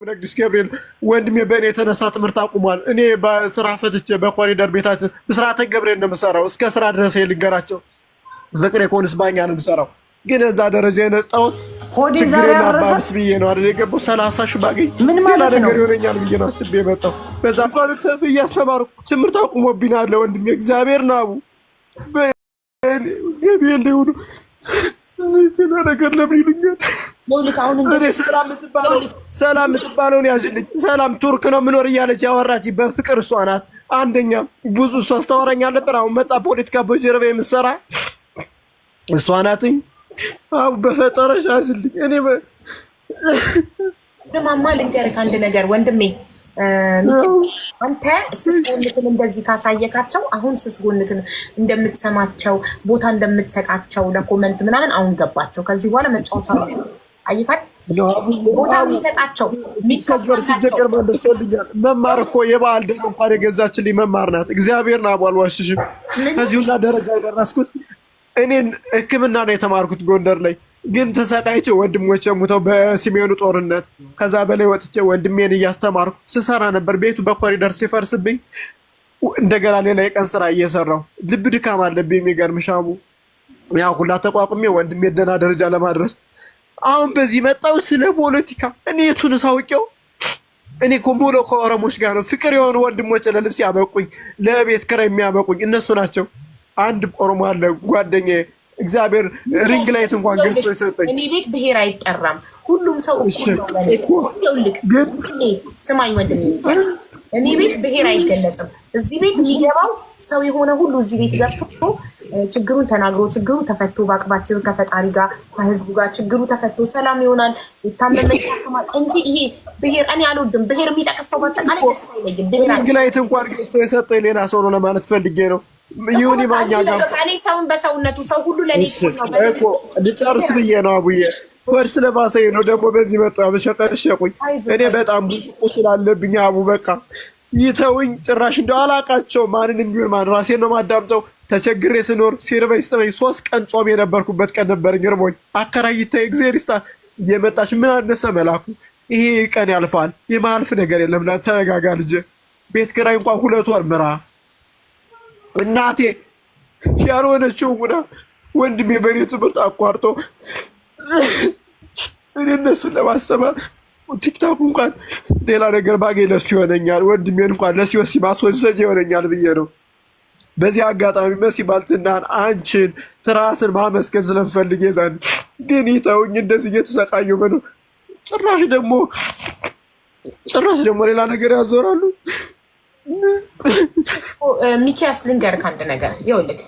ቅዱስ ገብርኤል ወንድሜ በእኔ የተነሳ ትምህርት አቁሟል። እኔ በስራ ፈትቼ በኮሪደር ቤታችን ብስራተ ገብርኤል ነው የምሰራው። እስከ ስራ ድረስ ልንገራቸው፣ ፍቅሬ ኮንስ ባኛ ነው የምሰራው። ግን እዛ ደረጃ የነጣሁት ሆዴ ዛሬ ችግሬን አረፈ። አባብስ ብዬ ነው አይደል የገባው። 30,000 ባገኝ ምን ሌላ ማለት ነው? ነገር ይሆነኛል ብዬ ነው አስቤ የመጣው። በዛ እንኳን ከፍ እያስተማርኩ ትምህርት አቁሞብኛል ወንድሜ። እግዚአብሔር ነው አቡ ገቢ የለ ሌላ ነገር ለምን ይሉኛል? ይኸውልህ አሁን እኔ እንደዚህ ሰላም የምትባለው ሰላም የምትባለውን ያዝልኝ። ሰላም ቱርክ ነው የምኖር እያለች ያወራች በፍቅር እሷ ናት። አንደኛ ብዙ እሷ ስታወራኝ አልነበር። አሁን መጣ ፖለቲካ በጀርባ የምትሰራ እሷ ናትኝ። አቡ በፈጠረሽ ያዝልኝ። እኔ ስማማ ልንገርህ አንድ ነገር ወንድሜ ሚኪ፣ አንተ ስስ ጎንክን እንደዚህ ካሳየካቸው አሁን ስስ ጎንክን እንደምትሰማቸው ቦታ እንደምትሰጣቸው ለ comment ምናምን አሁን ገባቸው። ከዚህ በኋላ መጫወቻ ነው። አይካል ቦታ የሚሰጣቸው ሲቸገር ሲቸገር ማን ደርሶልኛል? መማር እኮ የበዓል ደሮ እንኳን የገዛችልኝ መማር ናት። እግዚአብሔርን አቡ አልዋሽሽም። ከዚሁና ደረጃ የደረስኩት እኔን ሕክምና ነው የተማርኩት ጎንደር ላይ ግን ተሰቃይቼ ወንድሞቼ ሙተው በሰሜኑ ጦርነት ከዛ በላይ ወጥቼ ወንድሜን እያስተማርኩ ስሰራ ነበር። ቤቱ በኮሪደር ሲፈርስብኝ እንደገና ሌላ የቀን ስራ እየሰራሁ ልብ ድካም አለብኝ። የሚገርምሽ አቡ ያ ሁላ ተቋቁሜ ወንድሜ ደህና ደረጃ ለማድረስ አሁን በዚህ መጣው ስለ ፖለቲካ እኔ የቱን ሳውቄው እኔ እኮ ሙሉ ከኦሮሞች ጋር ነው ፍቅር የሆኑ ወንድሞች ለልብስ ያበቁኝ ለቤት ኪራይ የሚያበቁኝ እነሱ ናቸው። አንድ ኦሮሞ አለ ጓደኛዬ፣ እግዚአብሔር ring light እንኳን ገዝቶ የሰጠኝ። እኔ ቤት ብሔር አይጠራም። ሁሉም ሰው እኩል ነው። በእኔ እኮ ይኸውልህ፣ ግን እኔ ስማኝ ወንድሜ ሚኪያስ፣ እኔ ቤት ብሔር አይገለጽም። እዚህ ቤት የሚገባው ሰው የሆነ ሁሉ እዚህ ቤት ገብቶ ችግሩን ተናግሮ ችግሩ ተፈቶ በአቅማችን ከፈጣሪ ጋር ከህዝቡ ጋር ችግሩ ተፈቶ ሰላም ይሆናል። የታመመ ይታከማል እንጂ ይሄ ብሔር እኔ አልወድም። ብሔር የሚጠቅስ ሰው በአጠቃላይ ደስ አይለኝም። ብሔር ring light እንኳን ገዝቶ የሰጠኝ ሌላ ሰው ነው ለማለት ፈልጌ ነው። ይሁን ማኛ ጋር እኔ ሰውን በሰውነቱ ሰው ሁሉ ለእኔ እኩል ነው። እኮ ልጨርስ ብዬ ነው አቡዬ። ሆድ ስለባሰኝ ነው ደግሞ በዚህ መጡ አበሸቀሸቁኝ። እኔ በጣም ብዙ ቁስል አለብኝ አቡ፣ በቃ ይተውኝ። ጭራሽ እንደው አላቃቸው ማንንም ቢሆን ማን ራሴን ነው ማዳምጠው። ተቸግሬ ስኖር ሲርበኝ ስጥመኝ 3 ቀን ጾም የነበርኩበት ቀን ነበረኝ። እርቦኝ አከራይታ እግዚአብሔር ይስጣት እየመጣች ምን አነሰ መላኩ፣ ይሄ ቀን ያልፋል፣ የማያልፍ ነገር የለም። ተረጋጋ ልጄ። ቤት ኪራይ እንኳን 2 ወር ምራ እናቴ ያልሆነችው ጉዳ ወንድሜ በእኔ ትምህርት አቋርጦ እኔ እነሱን ለማስተማር ቲክቶክ እንኳን ሌላ ነገር ባገኝ ለሱ ይሆነኛል፣ ወንድሜን እንኳን ለሲወሲ ማስወሰጅ ይሆነኛል ብዬ ነው። በዚህ አጋጣሚ መሲ ባልትናን አንቺን ትራስን ማመስገን ስለምፈልግ የዛን ግን ይተውኝ፣ እንደዚህ እየተሰቃየሁ መኖር ጭራሽ ደግሞ ሌላ ነገር ያዞራሉ። ሚኪያስ ልንገርህ አንድ ነገር ይኸውልህ፣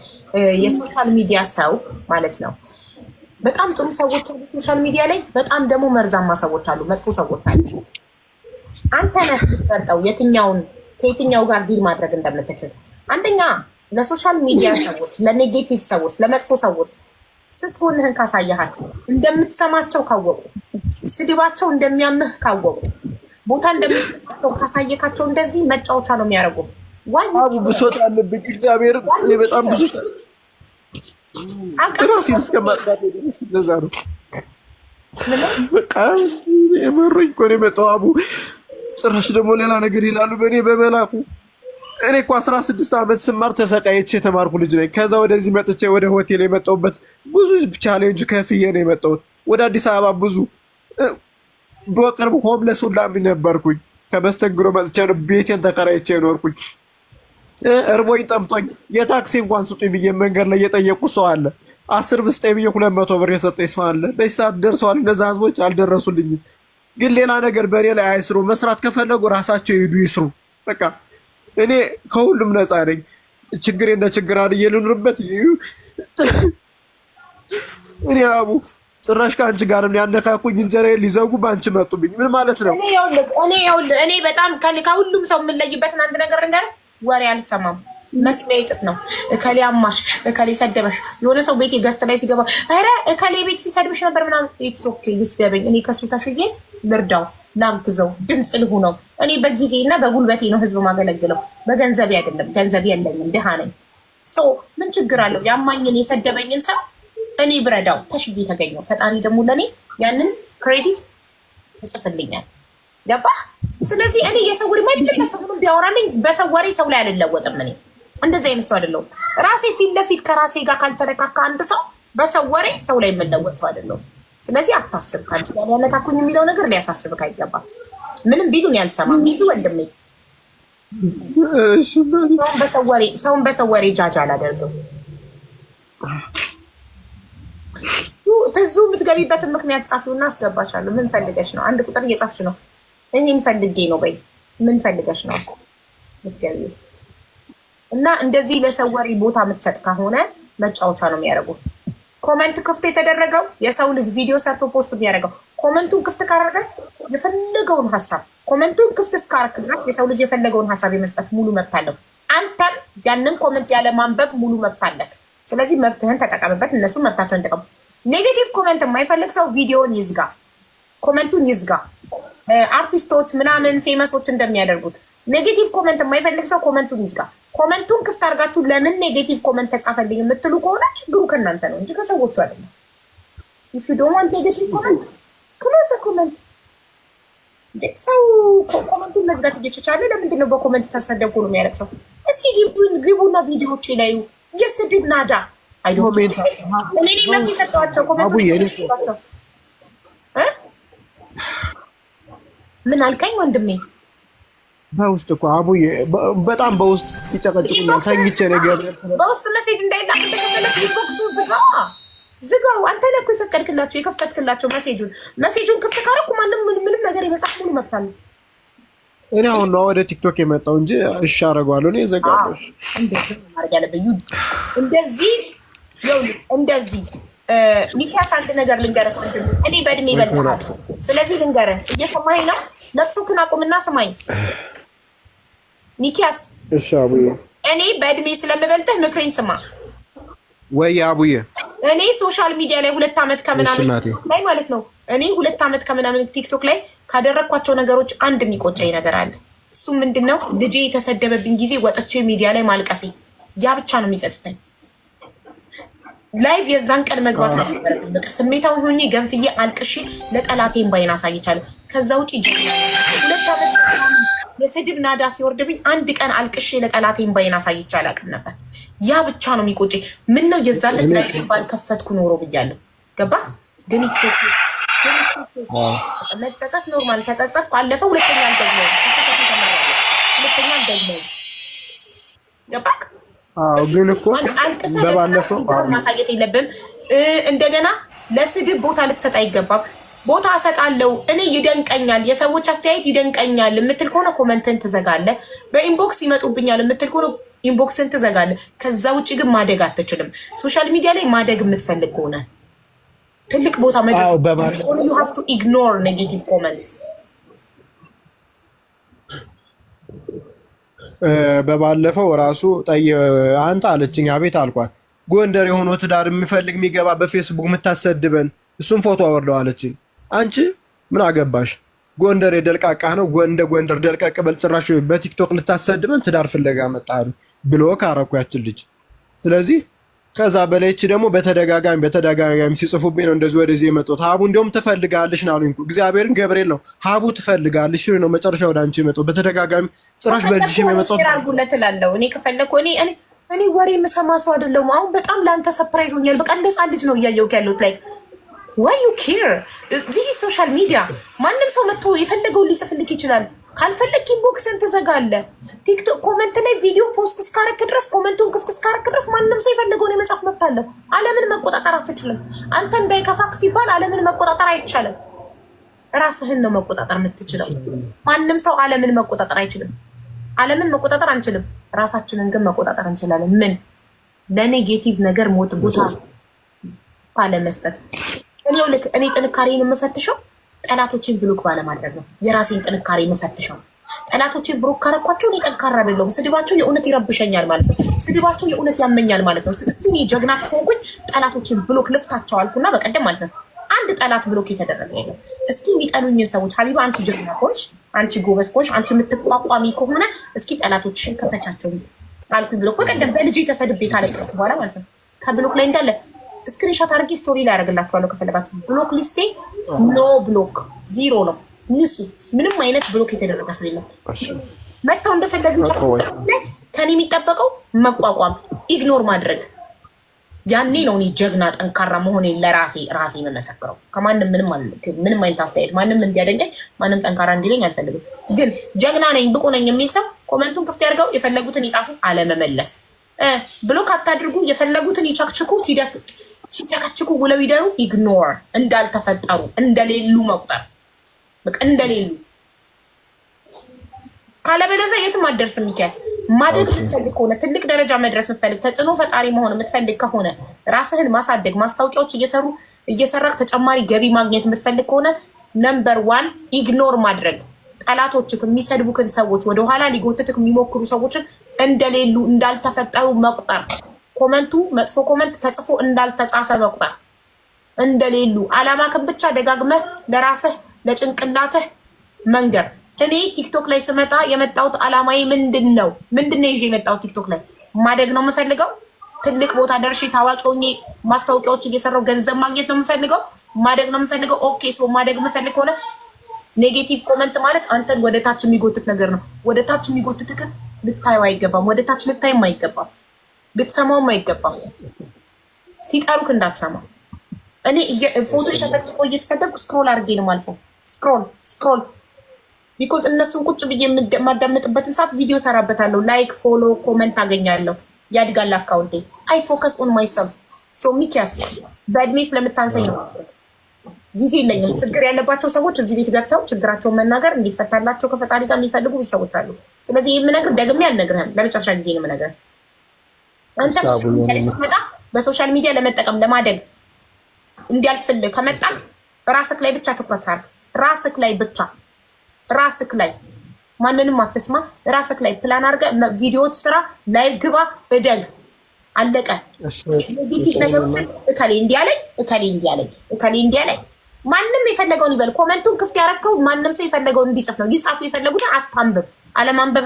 የ social media ሰው ማለት ነው። በጣም ጥሩ ሰዎች አሉ social media ላይ፣ በጣም ደግሞ መርዛማ ሰዎች አሉ፣ መጥፎ ሰዎች አሉ። አንተ ነህ የምትመርጠው የትኛውን ከየትኛው ጋር deal ማድረግ እንደምትችል። አንደኛ ለ social media ሰዎች፣ ለ negative ሰዎች፣ ለመጥፎ ሰዎች ስስ ጎንህን ካሳየሃቸው፣ እንደምትሰማቸው ካወቁ፣ ስድባቸው እንደሚያምህ ካወቁ፣ ቦታ እንደምትሰጣቸው ካሳየካቸው እንደዚህ መጫወቻ ነው የሚያደርጉ። አቡ ብሶት አለብኝ። እግዚአብሔር እኔ በጣም ብሶት ራሴን እስከማጥፋት ድረስ ለዛ ነው። በቃ የመሮኝ እኮ ነው የመጣው አቡ። ጭራሽ ደግሞ ሌላ ነገር ይላሉ በእኔ በመላኩ። እኔ እኮ 16 ዓመት ስማር ተሰቃይቼ የተማርኩ ልጅ ነኝ። ከዛ ወደዚህ መጥቼ ወደ ሆቴል የመጣሁበት ብዙ challenge ከፍዬ ነው የመጣሁት ወደ አዲስ አበባ። ብዙ በቅርቡ homeless ሁላ ነበርኩኝ። ከመስተንግዶ መጥቼ ነው ቤቴን ተከራይቼ የኖርኩኝ። እርቦኝ ጠምቶኝ የታክሲ እንኳን ስጡኝ ብዬ መንገድ ላይ የጠየቁ ሰው አለ። 10 ብር ስጠኝ ብዬ 200 ብር የሰጠኝ ሰው አለ። በዚህ ሰዓት ደርሰዋል። እነዛ ህዝቦች አልደረሱልኝም። ግን ሌላ ነገር በእኔ ላይ አይስሩ። መስራት ከፈለጉ ራሳቸው ይሄዱ ይስሩ። በቃ እኔ ከሁሉም ነፃ ነኝ። ችግሬ እንደ ችግር አድዬ ልኑርበት። እኔ አቡ ጭራሽ ከአንቺ ጋርም ያነካኩኝ እንጀራዬን ሊዘጉ በአንቺ መጡብኝ። ምን ማለት ነው? እኔ ይኸውልህ እኔ በጣም ከሁሉም ሰው የምለይበትን አንድ ነገር ልንገርህ፣ ወሬ አልሰማም። መስሚያ ጥጥ ነው። እከሌ አማሽ፣ እከሌ ሰደበሽ። የሆነ ሰው ቤቴ guest ላይ ሲገባ ኧረ እከሌ ቤት ሲሰድብሽ ነበር ምናምን፣ it's okay ይስደበኝ። እኔ ከሱ ተሽዬ ልርዳው፣ ላግዘው፣ ድምፅ ልሁነው። እኔ በጊዜ እና በጉልበቴ ነው ህዝብ ማገለግለው፣ በገንዘቤ አይደለም። ገንዘብ የለኝም፣ ድሃ ነኝ። So ምን ችግር አለው? ያማኝን የሰደበኝን ሰው እኔ ብረዳው ተሽዬ ተገኘው። ፈጣሪ ደግሞ ለእኔ ያንን credit ይጽፍልኛል። ገባህ? ስለዚህ እኔ የሰው ወሬ ማንም ቢያወራልኝ በሰው ወሬ ሰው ላይ አልለወጥም። እኔ እንደዚህ አይነት ሰው አይደለሁም። ራሴ ፊት ለፊት ከራሴ ጋር ካልተነካካ አንድ ሰው በሰው ወሬ ሰው ላይ የምለወጥ ሰው አይደለሁም። ስለዚህ አታስብ። ከአንቺ ጋር ያነካኩኝ የሚለው ነገር ሊያሳስብክ አይገባም። ምንም ቢሉን ያልሰማም ይሉ ወንድሜ፣ ሰውን በሰው ወሬ ጃጅ አላደርግም። ትዙ የምትገቢበትን ምክንያት ጻፊውና አስገባሻለሁ። ምን ፈልገሽ ነው? አንድ ቁጥር እየጻፍሽ ነው። ይሄን ፈልጌ ነው በይ። ምን ፈልገሽ ነው የምትገቢው? እና እንደዚህ ለሰው ወሬ ቦታ የምትሰጥ ከሆነ መጫወቻ ነው የሚያደርጉ። Comment ክፍት የተደረገው የሰው ልጅ ቪዲዮ ሰርቶ post የሚያደርገው comment ኡን ክፍት ካደረገ የፈለገውን ሀሳብ comment ኡን ክፍት እስካረክ ድረስ የሰው ልጅ የፈለገውን ሀሳብ የመስጠት ሙሉ መብት አለው። አንተም ያንን comment ያለ ማንበብ ሙሉ መብት አለህ። ስለዚህ መብትህን ተጠቀምበት፣ እነሱም መብታቸውን ተጠቀሙ። Negative comment የማይፈልግ ሰው ቪዲዮን ይዝጋ፣ comment ኡን ይዝጋ። አርቲስቶች ምናምን famous ኦች እንደሚያደርጉት negative comment የማይፈልግ ሰው comment ኡን ይዝጋ። Comment ኡን ክፍት አድርጋችሁ ለምን negative comment ተጻፈልኝ የምትሉ ከሆነ ችግሩ ከእናንተ ነው እንጂ ከሰዎቹ አይደለም። If you don't want negative comment, close comment። ሰው comment ኡን መዝጋት እየተቻለ ለምንድን ነው በ comment ተሰደብኩ ነው የሚያለቅሰው? እስኪ ግቡና ቪዲዮዎች ላይ የስድብ ናዳ። እኔ መብት የሰጠኋቸው comment ኡ ምን አልከኝ ወንድሜ? በውስጥ እኮ አቡዬ በጣም በውስጥ ይጨቀጭቁኛል። ተኝቼ ነገር በውስጥ message እንዳይላክ እንደከፈለክ inbox ኡ ዝጋዋ፣ ዝጋው። አንተ ነህ እኮ የፈቀድክላቸው የከፈትክላቸው message ኡን። Message ኡን ክፍት ካረኩ ማንም ምንም ነገር የመጻፍ ሙሉ መብት አለው። እኔ አሁን ነው ወደ ቲክቶክ የመጣው እንጂ እሺ አደርገዋለሁ። እኔ እዘጋለሁ። እንደዚህ ማድረግ ያለብህ እንደዚህ እንደዚህ ሚኪያስ፣ አንድ ነገር ልንገርህ። እኔ በእድሜ ይበልጥሃል። ስለዚህ ልንገርህ፣ እየሰማኸኝ ነው? ለቅሶክን አቁምና ስማኝ ሚኪያስ። እሺ አቡዬ። እኔ በእድሜ ስለምበልጥህ ምክሬን ስማ። ወይ አቡዬ። እኔ social media ላይ 2 ዓመት ከምናምን ላይ ማለት ነው። እኔ 2 ዓመት ከምናምን ቲክቶክ ላይ ካደረግኳቸው ነገሮች አንድ የሚቆጨኝ ነገር አለ። እሱ ምንድን ነው? ልጄ የተሰደበብኝ ጊዜ ወጥቼ ሚዲያ ላይ ማልቀሴ፣ ያ ብቻ ነው የሚጸጽተኝ። Live የዛን ቀን መግባት ነበረብኝ። በቃ ስሜታዊ ሆኜ ገንፍዬ አልቅሼ ለጠላቴ እምባዬን አሳይቻለሁ። ከዛ ውጭ 2 ዓመት የስድብ ናዳ ሲወርድብኝ አንድ ቀን አልቅሼ ለጠላቴ እምባዬን አሳይቼ አላውቅም ነበር። ያ ብቻ ነው የሚቆጨኝ። ምን ነው የዛለት live ባልከፈትኩ ኖሮ ብያለሁ። ገባ ግን መጸጸት normal። ተጸጸትኩ፣ አለፈ። ሁለተኛ አልደግመውም። ሁለተኛ አልደግመውም። ገባክ? አዎ። ግን እኮ በባለፈው ማሳየት የለብም። እንደገና ለስድብ ቦታ ልትሰጥ አይገባም። ቦታ እሰጣለሁ እኔ ይደንቀኛል፣ የሰዎች አስተያየት ይደንቀኛል የምትል ከሆነ comment ን ትዘጋለህ። በ inbox ይመጡብኛል የምትል ከሆነ inbox ን ትዘጋለህ። ከዛ ውጭ ግን ማደግ አትችልም። Social media ላይ ማደግ የምትፈልግ ከሆነ፣ ትልቅ ቦታ መድረስ፣ you have to ignore negative comments። በባለፈው ራሱ አንተ አለችኝ፣ አቤት አልኳት። ጎንደር የሆነ ትዳር የሚፈልግ የሚገባ በፌስቡክ የምታሰድበን እሱን ፎቶ አወርደው አለችኝ። አንቺ ምን አገባሽ? ጎንደር የደልቃቃ ነው። እንደ ጎንደር ደልቀቅ በል። ጭራሽ በቲክቶክ ልታሰድበን ትዳር ፍለጋ መጣሉ block አረኩ ያችን ልጅ። ስለዚህ ከዛ በላይች ደግሞ በተደጋጋሚ በተደጋጋሚ ሲጽፉብኝ ነው እንደዚህ ወደዚህ የመጡት። ሀቡ እንዲሁም ትፈልጋለሽ ነው አሉኝ። እግዚአብሔርን ገብርኤል ነው ሀቡ ትፈልጋለሽ ነው መጨረሻ ወደ አንቺ የመጡት በተደጋጋሚ ጭራሽ በልጅሽም የመጡት። አድርጉለት እላለሁ እኔ ከፈለኩ። እኔ ወሬ የምሰማ ሰው አይደለሁም። አሁን በጣም ለአንተ surprise ሆኛል። በቃ እንደ ሕፃን ልጅ ነው እያየሁት ያለሁት። Like, why you care? This social media። ማንም ሰው መጥቶ የፈለገውን ሊጽፍልክ ይችላል። ካልፈለግ inbox ን ትዘጋለህ። ቲክቶክ comment ላይ ቪዲዮ post እስካረክ ድረስ፣ comment ኡን ክፍት እስካረክ ድረስ ማንም ሰው የፈለገውን የመጻፍ መብት አለው። ዓለምን መቆጣጠር አትችልም። አንተ እንዳይከፋክ ሲባል ዓለምን መቆጣጠር አይቻልም። ራስህን ነው መቆጣጠር የምትችለው። ማንም ሰው ዓለምን መቆጣጠር አይችልም። ዓለምን መቆጣጠር አንችልም። ራሳችንን ግን መቆጣጠር እንችላለን። ምን ለ negative ነገር ሞት ቦታ ባለመስጠት። እኔው ልክ እኔ ጥንካሬን የምፈትሸው ጠላቶችን block ባለማድረግ ነው። የራሴን ጥንካሬ የምፈትሸው ጠላቶችን block ካረኳቸው እኔ ጠንካራ አይደለሁም። ስድባቸው የእውነት ይረብሸኛል ማለት ነው። ስድባቸው የእውነት ያመኛል ማለት ነው። እስቲ እኔ ጀግና ከሆንኩኝ ጠላቶችን block ልፍታቸው አልኩና በቀደም ማለት ነው አንድ ጠላት block የተደረገ የለም። እስኪ የሚጠሉኝን ሰዎች ሀቢባ፣ አንቺ ጀግና ከሆንሽ፣ አንቺ ጎበዝ ከሆንሽ፣ አንቺ የምትቋቋሚ ከሆነ እስኪ ጠላቶችሽን ክፈቻቸው አልኩኝ። Block በቀደም በልጄ ተሰድቤ ካለቀስኩ በኋላ ማለት ነው ከ block ላይ እንዳለ screenshot አድርጌ story ላይ ያደርግላችኋለሁ ከፈለጋችሁ። Block list ኤ no block zero ነው። ንጹህ፣ ምንም አይነት block የተደረገ ሰው የለም። መጥተው እንደፈለጉ ከኔ የሚጠበቀው መቋቋም፣ ignore ማድረግ። ያኔ ነው እኔ ጀግና ጠንካራ መሆኔን ለራሴ ራሴ የምመሰክረው። ከማንም ምንም አይነት አስተያየት ማንም እንዲያደንቀኝ ማንም ጠንካራ እንዲለኝ አልፈልግም። ግን ጀግና ነኝ ብቁ ነኝ የሚል ሰው comment ኡን ክፍት ያድርገው፣ የፈለጉትን ይጻፉ፣ አለመመለስ፣ block አታድርጉ፣ የፈለጉትን ይቸክችኩ፣ ሲቸከችኩ ውለው ይደሩ። Ignore፣ እንዳልተፈጠሩ እንደሌሉ መቁጠር፣ በቃ እንደሌሉ። ካለበለዚያ የትም አትደርስም። ሚኪያስ፣ ማደግ የምትፈልግ ከሆነ፣ ትልቅ ደረጃ መድረስ የምትፈልግ፣ ተጽዕኖ ፈጣሪ መሆን የምትፈልግ ከሆነ፣ ራስህን ማሳደግ፣ ማስታወቂያዎች እየሰራህ ተጨማሪ ገቢ ማግኘት የምትፈልግ ከሆነ number one ignore ማድረግ፣ ጠላቶችህ፣ የሚሰድቡክን ሰዎች፣ ወደኋላ ሊጎትትክ የሚሞክሩ ሰዎችን እንደሌሉ እንዳልተፈጠሩ መቁጠር፣ comment ኡ መጥፎ comment ተጽፎ እንዳልተጻፈ መቁጠር፣ እንደሌሉ አላማክን ብቻ ደጋግመህ ለራስህ ለጭንቅላትህ መንገር። እኔ ቲክቶክ ላይ ስመጣ የመጣሁት አላማዬ ምንድን ነው? ምንድን ነው ይዤ የመጣሁት? ቲክቶክ ላይ ማደግ ነው የምፈልገው። ትልቅ ቦታ ደርሼ ታዋቂ ሆኜ ማስታወቂያዎች እየሰራሁ ገንዘብ ማግኘት ነው የምፈልገው። ማደግ ነው የምፈልገው። Okay, so ማደግ የምፈልግ ከሆነ negative comment ማለት አንተን ወደ ታች የሚጎትት ነገር ነው። ወደ ታች የሚጎትትክን ልታየው አይገባም። ወደ ታች ልታይም አይገባም። ልትሰማውም አይገባም። ሲጠሩክ እንዳትሰማ። እኔ ፎቶ የተፈጥቆ እየተሰደብኩ scroll አድርጌ ነው የማልፈው። Scroll, scroll, because እነሱን ቁጭ ብዬ የማዳምጥበትን ሰዓት ቪዲዮ ሰራበታለሁ። Like፣ follow፣ comment አገኛለሁ። ያድጋል account ኤ። I focus on myself. So ሚኪያስ፣ በእድሜ ስለምታንሰኝ ነው፣ ጊዜ የለኝም። ችግር ያለባቸው ሰዎች እዚህ ቤት ገብተው ችግራቸውን መናገር እንዲፈታላቸው ከፈጣሪ ጋር የሚፈልጉ ብዙ ሰዎች አሉ። ስለዚህ የምነግርህ ደግሜ አልነግርህም፣ ለመጨረሻ ጊዜ ነው የምነግርህ። አንተ ስትመጣ በ social media ለመጠቀም፣ ለማደግ፣ እንዲያልፍልህ ከመጣ ራስክ ላይ ብቻ ትኩረት አድርግ። ራስክ ላይ ብቻ፣ ራስክ ላይ፣ ማንንም አትስማ። ራስክ ላይ ፕላን አድርገህ ቪዲዮዎች ስራ፣ live ግባ፣ እደግ። አለቀ። Negative ነገሮችን እከሌ እንዲህ አለኝ፣ እከሌ እንዲህ አለኝ፣ እከሌ እንዲህ አለኝ፣ ማንም የፈለገውን ይበል። Comment ኡን ክፍት ያረከው ማንም ሰው የፈለገውን እንዲጽፍ ነው። ይጻፉ የፈለጉትን፣ አታንብብ። አለማንበብ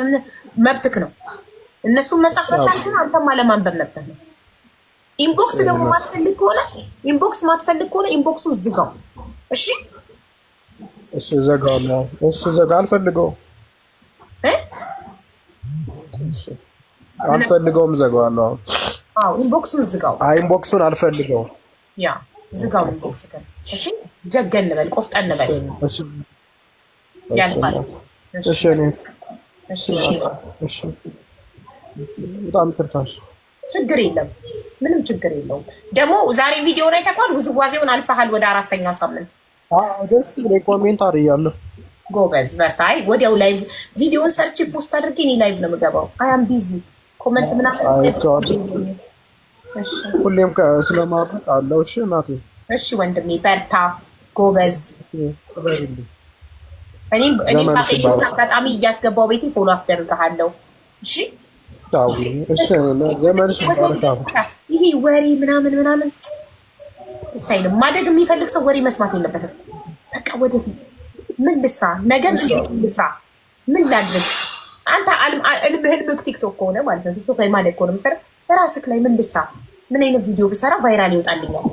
መብትክ ነው። እነሱም መጻፍ መብታቸው፣ አንተም አለማንበብ መብትህ ነው። Inbox ደግሞ ማትፈልግ ከሆነ፣ inbox ማትፈልግ ከሆነ inbox ኡ ዝጋው። እሺ። እሺ፣ ዘጋዋለሁ። እሺ፣ ዘጋ። አልፈልገውም። እሺ፣ አልፈልገውም፣ ዘጋዋለሁ። አዎ፣ inbox ኡን ዝጋው። አይ፣ inbox ኡን አልፈልገውም። Yeah፣ ዝጋው inbox ግን። እሺ፣ ጀገን በል፣ ቆፍጠን በል። ያልፋል። እሺ፣ እኔ እሺ፣ በጣም ይቅርታሽ። ችግር የለም፣ ምንም ችግር የለውም። ደግሞ ዛሬ ቪዲዮ ላይ ተኳል ውዝዋዜውን አልፈሃል ወደ አራተኛው ሳምንት። ደስ ብሎኝ comment አድርያለሁ። ጎበዝ፣ በርታ። አይ፣ ወዲያው live ቪዲዮን ሰርቼ post አድርጌ እኔ live ነው የምገባው። I am busy፣ comment ምናምን። ሁሌም ስለማድረግ አለው። እሺ እናቴ። እሺ ወንድሜ፣ በርታ፣ ጎበዝ። እኔም አጋጣሚ እያስገባው ቤቴ follow አስደርግሃለሁ። እሺ። ዘመንሽ። ይሄ ወሬ ምናምን ምናምን ደስ አይልም። ማደግ የሚፈልግ ሰው ወሬ መስማት የለበትም። በቃ ወደፊት ምን ልስራ፣ ነገ ምን ልስራ፣ ምን ላድርግ። አንተ ህልምህ ቲክቶክ ከሆነ ማለት ነው፣ ቲክቶክ ላይ ማደግ ከሆነ የምትፈልግ ራስክ ላይ ምን ልስራ፣ ምን አይነት ቪዲዮ ብሰራ viral ይወጣልኛል፣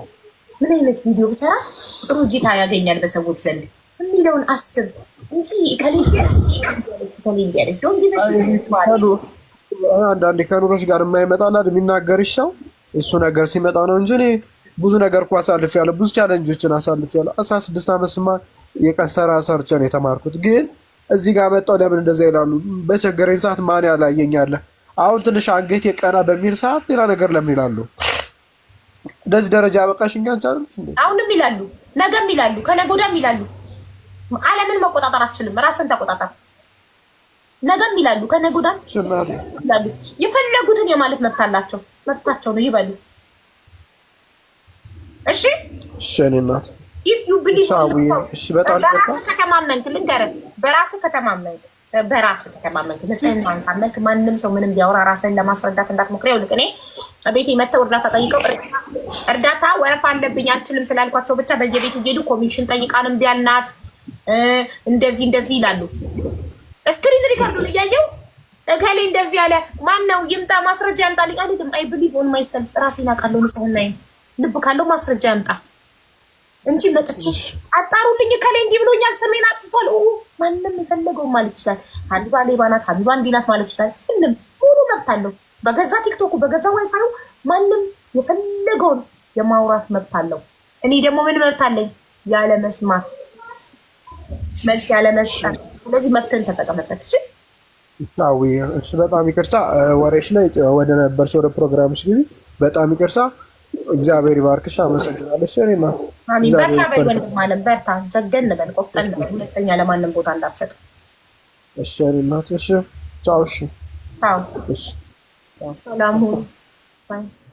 ምን አይነት ቪዲዮ ብሰራ ጥሩ እይታ ያገኛል በሰዎች ዘንድ የሚለውን አስብ እንጂ ከሌ እንዲያለች don't give አንዳንዴ ከኑሮች ጋር የማይመጣና የሚናገርሽ ሰው እሱ ነገር ሲመጣ ነው እንጂ እኔ ብዙ ነገር እኮ አሳልፌያለሁ። ብዙ challenge ኦችን አሳልፌያለሁ። 16 ዓመት ስማ የቀን ስራ ሰርቼ ነው የተማርኩት። ግን እዚህ ጋር መጣሁ። ለምን እንደዛ ይላሉ? በቸገረኝ ሰዓት ማን ያላየኛለ? አሁን ትንሽ አንገቴ ቀና በሚል ሰዓት ሌላ ነገር ለምን ይላሉ? እንደዚህ ደረጃ ያበቃሽ እኛ አንቺ አሁንም ይላሉ፣ ነገም ይላሉ፣ ከነገ ወዲያም ይላሉ። ዓለምን መቆጣጠር አትችልም። ራስን ተቆጣጠር። ነገም ይላሉ፣ ከነገ ወዲያም ይላሉ። የፈለጉትን የማለት መብት አላቸው። መብታቸው ነው፣ ይበሉ። እሺ። እሺ እኔ እናት። If you believe፣ በራስህ ከተማመንክ፣ ልንገርህ፣ በራስህ ከተማመንክ፣ በራስህ ከተማመንክ፣ ንጽህናን ካመንክ ማንም ሰው ምንም ቢያወራ ራስህን ለማስረዳት እንዳትሞክር። ይኸውልህ፣ እኔ ቤቴ መጥተው እርዳታ ጠይቀው እርዳታ ወረፋ አለብኝ አልችልም ስላልኳቸው ብቻ በየቤቱ እየሄዱ ኮሚሽን ጠይቃን እምቢ አልናት እንደዚህ እንደዚህ ይላሉ። Screen record ኡን እያየው እገሌ እንደዚህ ያለ ማን ነው? ይምጣ፣ ማስረጃ ያምጣልኝ። አልሄድም። I believe on myself፣ ራሴን አውቃለሁ፣ ንጽህናዬን። ልብ ካለው ማስረጃ ያምጣ። እንጂ መጥቼ አጣሩልኝ ከላይ እንዲህ ብሎኛል፣ ስሜን አጥፍቷል፣ ማንም የፈለገውን ማለት ይችላል። ሀቢባ ሌባ ናት፣ ሀቢባ እንዲህ ናት ማለት ይችላል። ምንም ሙሉ መብት አለው። በገዛ ቲክቶኩ በገዛ ዋይፋዩ ማንም የፈለገውን የማውራት መብት አለው። እኔ ደግሞ ምን መብት አለኝ? ያለ መስማት መልስ ያለ መስጠት። ስለዚህ መብትን ተጠቀመበት። እሺ እሺ። በጣም ይቅርታ ወሬሽ ላይ ወደ ነበርሽ ወደ ፕሮግራምሽ ግቢ። በጣም ይቅርታ። እግዚአብሔር ይባርክሽ። አመሰግናለሁ። እኔ እናት አሚን። በርታ በል ወንድም አለም፣ በርታ፣ ጀገን በል፣ ቆፍጠን በል። ሁለተኛ ለማንም ቦታ እንዳትሰጥ። እሺ እኔ እናት። እሺ፣ ቻው። እሺ፣ ቻው። እሺ፣ ሰላም ሁኑ። Bye.